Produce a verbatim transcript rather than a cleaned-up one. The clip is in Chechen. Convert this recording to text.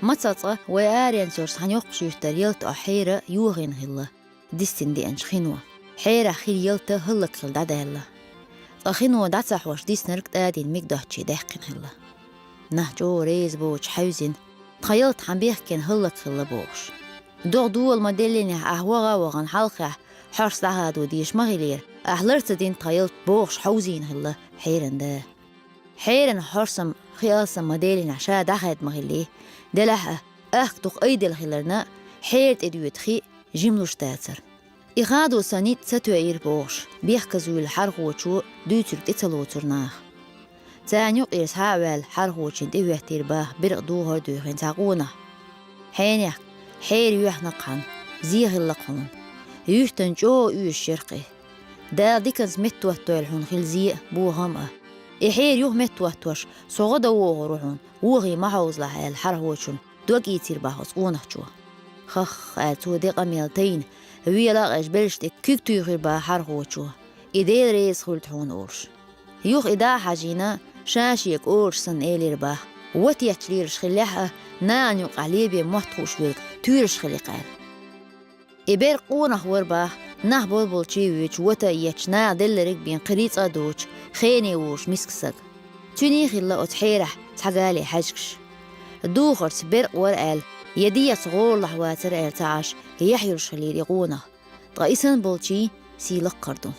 Маца цкъа вай аренцарш цхьана йоккхача юьртара ялта Ӏо хьера йохийна хилла, дистина деанчу хино. Хьерахь хилла ялта хӀаллакьхилла дӀадаьлла. Ткъа хино дӀа ца хьош диснарг тӀадийна мига доцчий даьккхина хилла. Нах чӀогӀа реза боцуш хьаьвзина, тхан ялта хьан бехкена хӀаллакьхилла бохуш. ДогӀа дола ма-деллинехь ахь ваха а вахана хьалххехь хьорс дӀахадо дезаш ма хиллера, ахь лар ца дина тхан ялта бохуш хьовзийна хилла хьеран да. Хьеран хьорсам хи алсам ма-деллинехь ша дӀахаьдда ма хиллий, делахь а, ахка дукха айделла хиларна, хьера тӀе доьду хи жимлуш дацара. И хадо сан ницкъ ца тоьира бохуш, бехказа вуьйлу хьархочо дуьйцург тӀе ца лоцура наха. Царна юкъера схьа а ваьлла хьархочун тӀе хӀоьттира баха беркъа духар а дуьйхина цхьа къонах. Хьенех, хьера юьхьнакхьана, зе хилла-кх хьуна. Юьртан чӀогӀа оьшуш яра-кх и. Дала диканца меттахӀоттойла хьуна хилла зе а, бохам а. И хьера юха меттахӀоттош, со гӀо дан вогӀур ву хьуна, вохий ма хьовзалахь аьлла хьархочун дог ийцира баха оцу къонахчо. Хах, аьлла, цо де къамел тайна, вела а къежа белш тӀе куьг туьйхира баха хьархочо, и Дела реза хуьлда хьуна олуш. Юха и да а хьажийна, ша шега олуш санна элира баха, вата етташ лелаш хиллехь а, нахана юкъахь лебен мотт хууш верг туьйраш хили-кх аьлла. И беркъа къонах вара баха, нах болболчий вуьйцуш, вата а етташ, наха делларг бен кхин рицкъа а доцуш, хене волуш миска саг. Цуьний хилла оцу хьерахь цхьа гали хьаьжкӀаш. Духарца беркъа вара аьлла, я дегӀаца гӀолахь вацара аьлла ца Ӏаш, яхь йолуш хиллера и къонах. Ткъа и санна болчийн сий лаккхара ду.